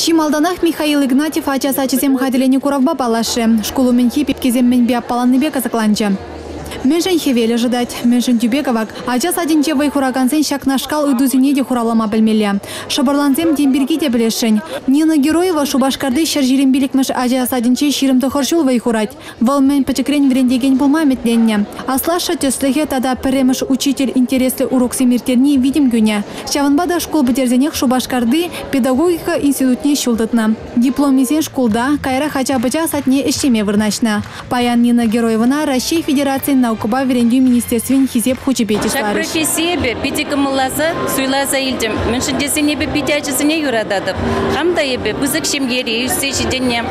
Чи малтанах Михаил Игнатьев ача сачӗсем хатӗрленӗ куравпа паллашрӗ. Шкул умӗнхи пепкесем мӗнпе аппаланнипе кӑсӑкланчӗ. Мӗншӗн хӗвел ӑшӑтать, мӗншӗн тӳпе кӑвак? Ача садӗнче вӑй хуракансен ҫакнашкал ыйтусене те хуравлама пӗлмелле. Шӑпӑрлансем тем пирки те пӗлесшӗн. Нина Героева Шупашкарти 125-мӗш ача садӗнче 29 ҫул вӑй хурать. Вӑл мӗн пӗчӗкрен вӗрентекен пулма ӗмӗтленнӗ. Аслашшӗ тӗслӗхӗ тата пӗрремӗш учитель интереслӗ уроксем ирттерни витӗм кӳнӗ. Ҫавӑнпа та шкул пӗтерсенех Шупашкарти педагогика институтне ҫул тытнӑ. Диплом илсен шкулта, каярах ача-пӑча садне ӗҫлеме вырнаҫнӑ. Паян Нина Героевӑна Раҫҫей Федерацийӗн наукӑпа вӗрентӳ министерствин Хисеп хучӗпе Ҫак чысларӗҫ. профессие эпӗ питӗ кӑмӑлласа суйласа илтӗм. Мӗншӗн тесен эпӗ питӗ ачасене юрататӑп. Хам та эпӗ пысӑк ҫемьере ӳссе ҫитӗннӗ.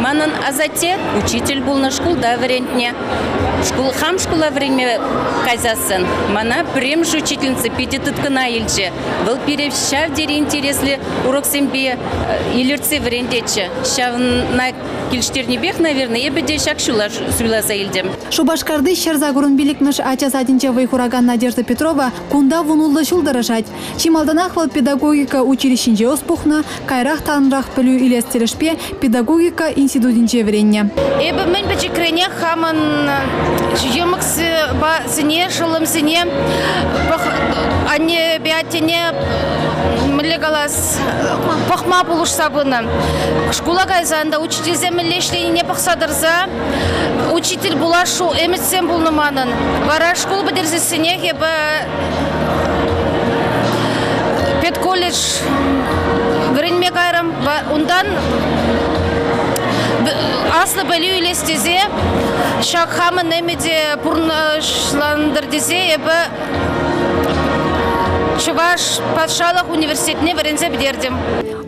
Манӑн асатте учитель пулнӑ, шкулта вӗрентнӗ. Шкул, хам шкула вӗренме кайсассӑн мана пӗрремӗш учительница питӗ тыткӑна илчӗ. Вӑл пире ҫав тери интереслӗ уроксемпе илӗртсе вӗрентетчӗ. Ҫавна килӗштернипех, наверное, эпӗ те ҫак ҫула суйласа илтӗм. Шупашкарти 185-мӗш ача садӗнче вӑй хуракан Надежда Петрова кунта вунуллӑ ҫул тӑрӑшать. Чи малтанах вӑл педагогика училищинче ӑс пухнӑ, каярах танрах пӗлӳ илес тӗлӗшпе педагогика институтӗнче вӗреннӗ. Эпӗ мӗн пӗчӗкренех хамӑн йӑмӑксене, шӑллӑмсене, аннепе аттене мӗнле калас, пӑхма пулӑшса пынӑ. Шкула кайсан та учительсем мӗнле ӗҫленине пӑхса тӑрса учитель пулас ӗмӗтсем пулнӑ манӑн. Вара шкул пӗтерсессӗнех эпӗ педколледж вӗренме кайрӑм. Унтан аслӑ пӗлӳ илес тесе ҫак хамӑн ӗмӗте пурнӑҫлантӑр тесе эпӗ Чӑваш патшалӑх университетне вӗренсе пӗтертӗм.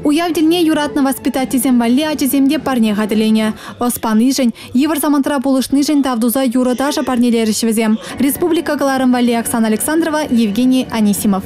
Уяв тӗлне юратнӑ воспитательсем валли ачасем те парне хатӗрленӗ. Ӑс панишӗн, йывӑр самантра пулӑшнишӗн тав туса юрӑ-ташӑ парнелерӗҫ вӗсем. Республика кӑларӑм валли Оксана Александрова, Евгений Анисимов.